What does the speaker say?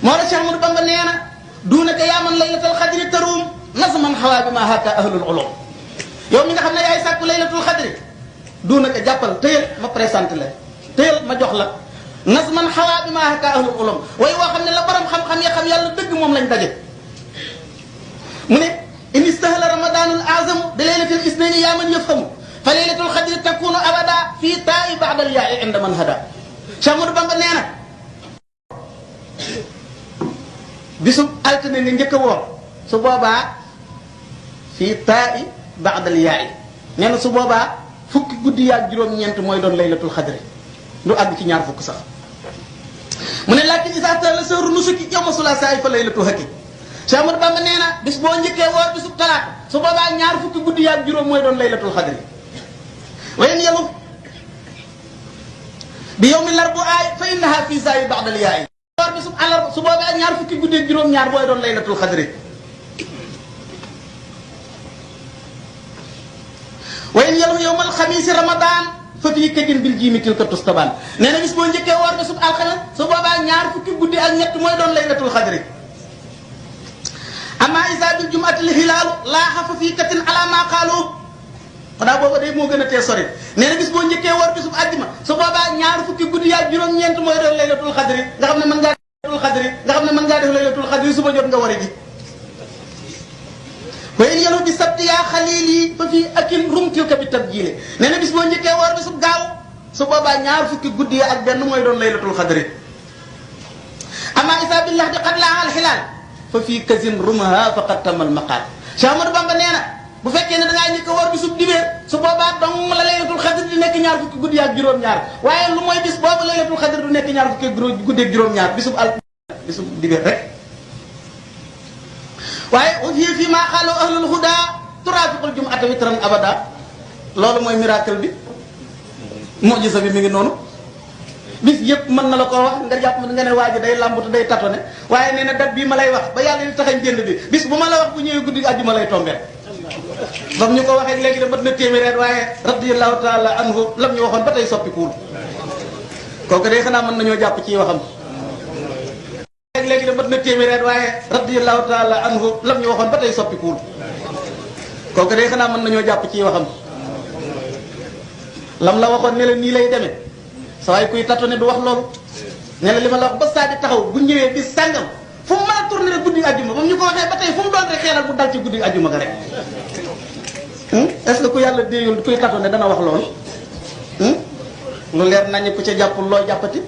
moo la Cheikh Ahmadou Bamba nee na duunaka yaa man laylatul xadri taruum nazman xawaa bi ma haka ahlul ulum yow mi nga xam ne yaay sàkku laylatul xadri duunaka jàppal tëyal ma présenté la tëyal ma jox la nazman xawaa bi ma haka ahlul ulum way woo xam ne la borom xam-xam ya xam yàlla dëgg moom lañ daje mu ne in istahla ramadanul azamu bi laylatil isnaini yaa man yafhamu fa laylatul xadri takunu abada fii taa'i ba'dal yaa'i inda man hada Cheikh Ahmadou Bamba nee na bisub altine nga njëkk a woor su boobaa fii taa'i ba'dal yaa'i nee na su boobaa fukki guddi yaag juróom-ñeent mooy doon laylatul xadri du àgg ci ñaar fukk sax mu ne lakin isa tala sawru nusuki yawma sulaasa fa laylatu hakki Cheikh Ahmadou Bamba nee na bis boo njëkkee woor bisub talaata su boobaa ñaar fukki guddi yaag juróom mooy doon laylatul xadri wayen yelu bi yawmi larbu aay fa innaha fii zaa'i ba'dal yaa'i woor bisub àllarba su boobaa ñaar fukki guddi ak juróom-ñaar mooy doon laylatul xadri wayen yelu yawmal xamiisi ramadan fa fii kajin bil jiimi tilka tustabaan nee na bis boo njëkkee woor bisub alxames su boobaa ñaar fukki guddi ak ñett mooy doon laylatul xadri amma isa bil jumatil hilaalu laaxa fa fii katin ala ma qaalu xanaa booba day moo gën a tee sori nee na bis boo njëkkee woor bisub àjjuma su boobaa ñaar fukki guddi yaag juróom-ñeent mooy doon laylatul xadri nga xam ne mën ngaa def laylatul xadri suba jot nga war a ji wayen yelu bi sabti yaa xalil yi fa fii akil rumtil ka bi tabjile nee na bis boo njëkkee woor bisub gaaw su boobaa ñaar fukki guddi ak benn mooy doon laylatul xadri amma isa billah di qad laa al xilaal fa fii kasin rumaha faqad tamal maqaal Cheikh Ahmadou Bamba nee na bu fekkee ne da ngaa njëkk a woor bisub dibéer su boobaa dong la laylatul xadri di nekk ñaar fukki guddi ak juróom-ñaar waaye lu mooy bis boobu laylatul xadri du nekk ñaar fukki guddi ak juróom-ñaar bisub dibéer rek waaye fii fii maa xaaloo ahlul huda turaafiqul jumu'ata witran abada loolu mooy miracle bi mujisa bi mi ngi noonu bis yëpp mën na la ko wax nga jàpp nga ne waa ji day làmbatu day tatone waaye nee na dat bii ma lay wax ba yàlla di taxañ jënd bi bis bu ma la wax bu ñëwee guddi àjjuma lay tombeel bam ñu ko waxee léegi de mat na téeméer waaye radiyallahu taala anhu lam ñu waxoon ba tey soppikuwul kooku day xanaa mën nañoo jàpp ci waxam léegi de mat na téeméer waaye radiyallahu taala anhu lam ñu waxoon ba tey soppikuwul kooku day xanaa mën nañoo jàpp ci waxam lam la waxoon ne la nii lay demee sa waay kuy tatone du wax loolu ne la li ma la wax ba saa di taxaw bu ñëwee bis sàngam fu mu mën a tourné rek guddi àjjuma ba mu ñu ko waxee ba tey fu mu doon rek xeelal bu dal ci guddi àjjuma ga rek est-ce que ku yàlla déeyul kuy tatone dana wax loolu lu leer nañu ku ca jàppul loo jàppati